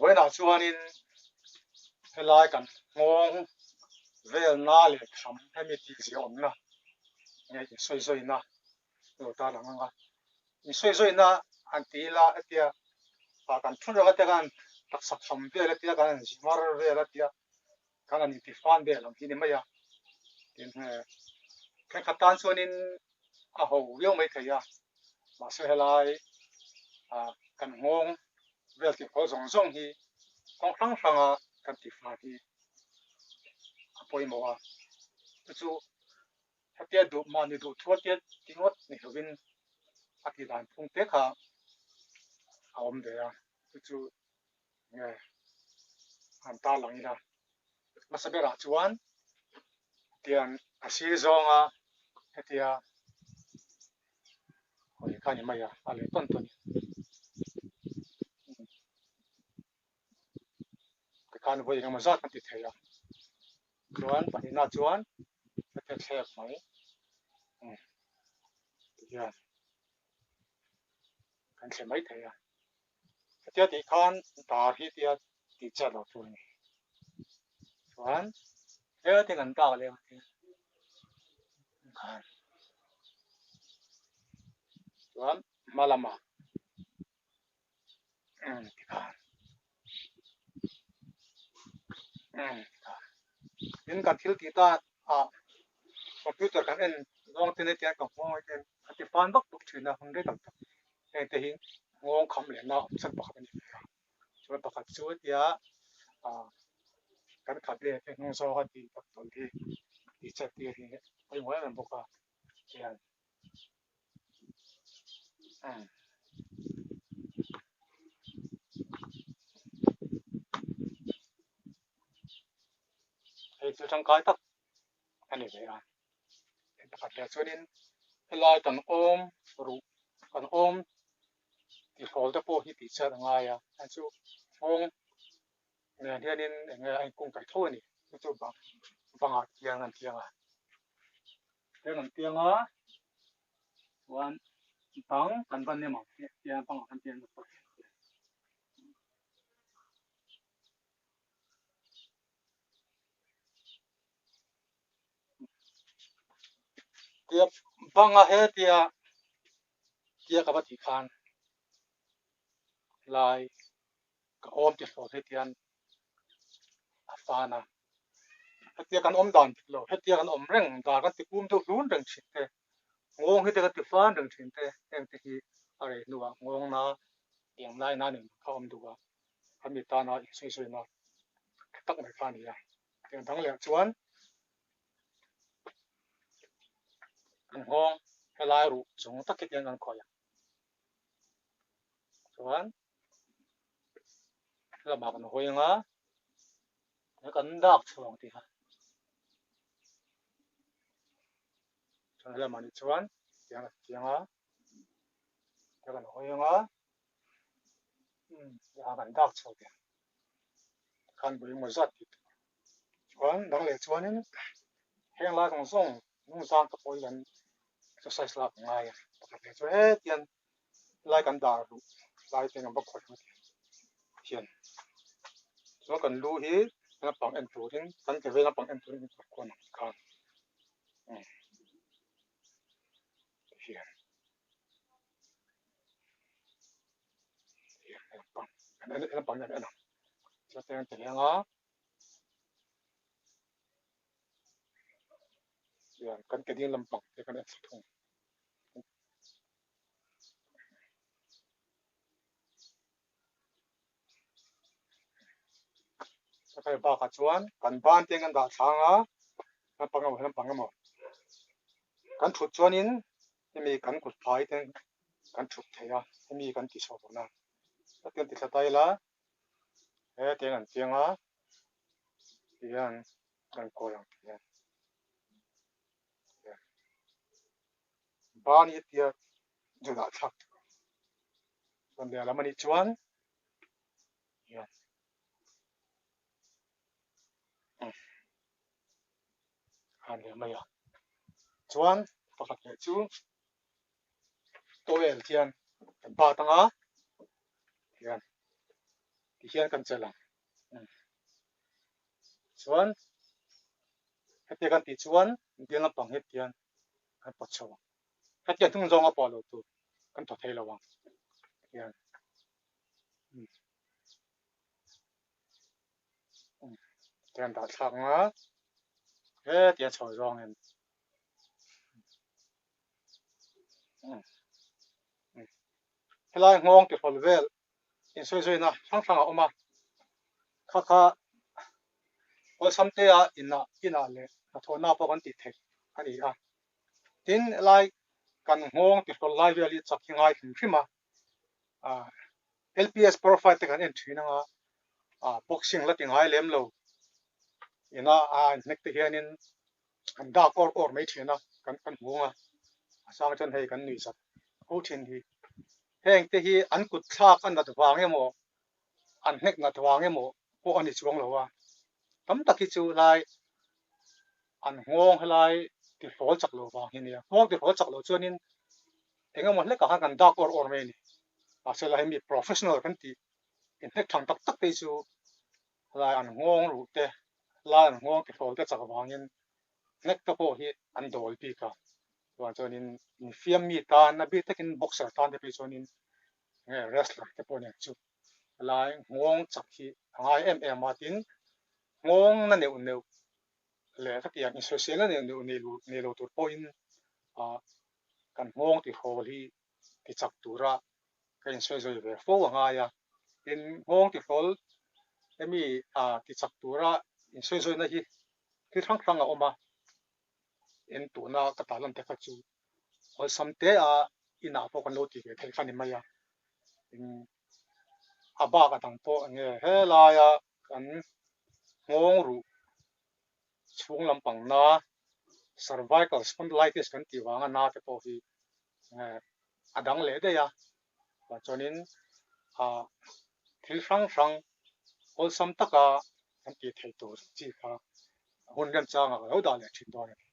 Vawiinah chuanin helai kan nghawng velna leh tham hemi tihzia awmna nge insawizawiina lo tarlang ang a. Insawizawiina an ti ila hetia ah kan thun reng atia kan taksa tham vel atia kan han zimar vel atia kan han intifan vel ang hi ni mai a. Tin he thenkhat tan chuanin a ho viau mai thei a, mahse helai ah kan nghawng vel tih haw zawng zawng hi kawng hrang hranga kan tihfai hi a pawimawh a, chu chu hetia duh mahni duh thu atia ti ngawt ni lovin a tih dan phung te kha a awm ve a, chu chu nge han tarlang ila hmasa berah chuan tiang a sir zawnga hetia hawi kha a ni mai a, a leh tawn tawn in tikhan vawi engemaw zat kan ti thei a, chuan pahnihna chuan hetia thlek mai tihian kan thle mai thei a. Hetia tih khan dar hi tia tih chet loh tur a ni. Chuan heti kan dak leh ang tia khan chuan hma lamah tikhan tikhan tin kan thil tih ta ah computer kan en zawng te hetiang ka nghawng hi ten a ti fan vak bawk thin a hun rei tak tak heng te hi nghawng kham leh na awm chhan pakhat a ni ve a chuan pakhat chu hetia ah kan khat leh te hnung zawng a tih tak tawlh hi tih chet tir hi pawimawh em em bawk a hian umm. Hei thil tangkai tak a ni ve a, hei pakhat leh chuanin helai kan awm ruh kan awm tihrawl te pawh hi tihchhiat a ngai a, hei chu nghawng nen hianin eng nge a inkung kaih tho a ni, chu chu bang bangah tiang an tiang a, tiang an tiang a chuan bang kan va nem ang tiang bangah kan tiang a. Tia banga hetia tia ka va tih khan lai ka awm ti hlawm hetian a fan a, hetia kan awm dan dik lo hetia kan awm reng dar kan ti kum deuh hlun reng thin te nghawng hi te kan ti fan reng thin te heng te hi a rei hnuah nghawng na eng lai na nen kha awm duh a. Kan mi tana insawisawi na tha tak mai kha a ni a. Tiang dang leh chuan kan nghawng helai ruh chung tak hi tiang kan khawih a. Chuan lamah kan hawi anga kan dak chhuang tih kha. Chuan helamah ni chuan tiang a tiang a kan hawi anga a kan dak chho ve khan bul emaw zat tih tur chuan dang leh chuanin heng lai zawng zawng hnung zang te pawh hi an exercise lak a ngai a pakhat leh chu hetiang lai kan dah luh lai te an va khawih ang hian chuan kan lu hi naupang en turin kan ke vel naupang en turin kan kuan ang khan hian. Kan ke ding lampang te kan en thla thung. Hei bakah chuan kan ban te kan dah thlang a, lampang emaw lampang emaw kan thut chuanin hemi kan kut phai te kan thut thei a, hemi kan tih chhuah dawn a, hetiang ti thla ta ila hetiang an chiang a tihian kan kawi ang tih hian ban hi tia zu dah thlak tur chuan lehlam anih chuan hian han leh mai a chuan pakhat leh chu towel hian kan bat anga hian ti Tihian kan chelh ang. Chuan hetia kan tih chuan bial lampang hi tian kan pawt chho ang. Hetia hnung zawnga pawh lo tur kan thaw thei lo ang. Tihian. Tihian dah thlak ang a. Hetia chho zawngin. Helai nghawng tihrawl vel insawizuina hrang hrang a awm a, kha kha awlsam te a inah inah leh hnathawhna pawh kan tih theih a ni a. Tin, helai kan nghawng tihrawl lai vel hi chak hi ngai hrim hrim a, LPS profile te kan en thin anga boxing la ti ngai lem lo ina a inhnek te hianin an dak awr awr mai thin a, kan kan hmu ang a, a sang chuan hei kan nuih zat ho thin hi. Heng te hi an kut thlak a nat vang emaw, an hnek nat vang emaw pawh a ni chuang lo a, tam tak hi chu lai an nghawng helai ti hlawl chak lo vang hi nia. Nghawng ti hlawl chak lo chuanin eng emaw hlekah khan kan dak awr awr mai a ni. Mahse lai hemi professional kan tih inhnek thang tak tak te hi chu Lai an nghawng ruh te, lai an nghawng tihrawl te chak vangin hnek te pawh hi an dawl bik a. Chuan chuanin infiam mi tan, a bik takin boxer tan te phei chuanin nge wrestler te pawh nen chu lai nghawng chak hi a ngai em em a. Tin, nghawng na neuh neuh leh khatiang insawiselna neuh neuh nei lo tur pawhin kan nghawng tihrawl hi ti chak tura ka insawi zawi ve fo a ngai a. Tin, nghawng tihrawl hemi ti chak tura insawi zawina hi thil hrang hrang a awm a. En tuna ka tarlan te kha chu awlsam te a inah pawh kan lo ti ve theih kha ni mai a. Tin, a bak a dang pawh eng nge helaia kan nghawng ruh chhung lampang na cervical spondylitis kan tih vanga na te pawh hi a dang leh daih a, chuanin thil hrang hrang awlsam taka kan tih theih tur chi kha hun remchangah ka lo dah leh thin dawn a ni.